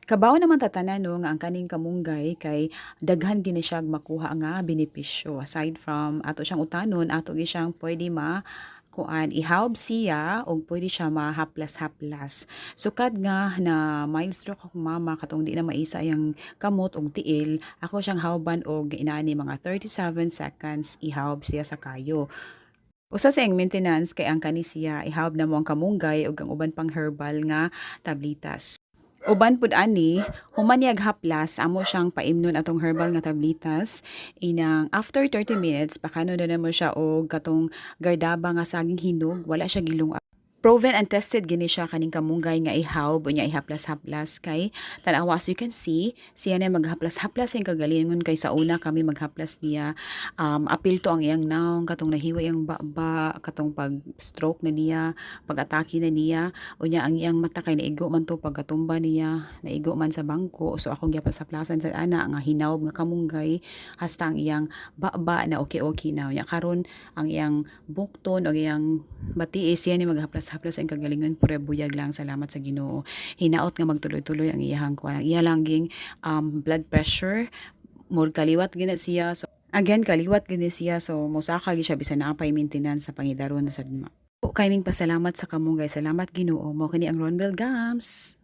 Kabaw naman ta tanan, no, nga ang kaning kamunggay kay daghan gini siya makuha nga benepisyo. Aside from ato siyang utanon, ato gyud siyang pwede ma kuan, ihawb siya og pwede siya mahaplas-haplas. Sukad nga na mild stroke akong mama, katong di na maisa iyang kamot og tiil, ako siyang hawban og inani mga 37 seconds ihawb siya sa kayo. Usa sa iyang maintenance kay ang kani siya, ihawb namo ang kamunggay ug ang uban pang herbal nga tablitas. Uban pud ani, human niyag haplas, amo siyang paimnon atong herbal nga tablitas. Inang after 30 minutes, pakano na namo siya og katong gardaba nga saging hinog, wala siya gilung. Proven and tested gini siya kaning kamunggay nga ihawb unya ihaplas-haplas kay tan-awa, as you can see, siya na maghaplas-haplas ang kagalingon kay sa una kami maghaplas niya, apil to ang iyang naong, katong nahiwa iyang baba, katong pag stroke na niya, pag atake na niya. Unya ang iyang mata kay naigo man to pagkatumba niya, naigo man sa bangko. So akong gihaplas-haplasan sa ana nga hinawb nga kamunggay hasta ang iyang baba na okay-okay na. Unya karon ang iyang bukton og iyang batiis, siya ni maghaplas-haplas ang kagalingon, pure buyag lang, salamat sa Ginoo. Hinaot nga magtuloy-tuloy ang iyang kuan, ang iya lang ging blood pressure more kaliwat gina siya. So again, kaliwat gini siya, so mosaka gyud siya bisan naa pay maintenance sa pangidaron na sa ma. Kay ming pasalamat sa kamunggay. Salamat, Ginoo. Mao kini ang Ronbel Gams.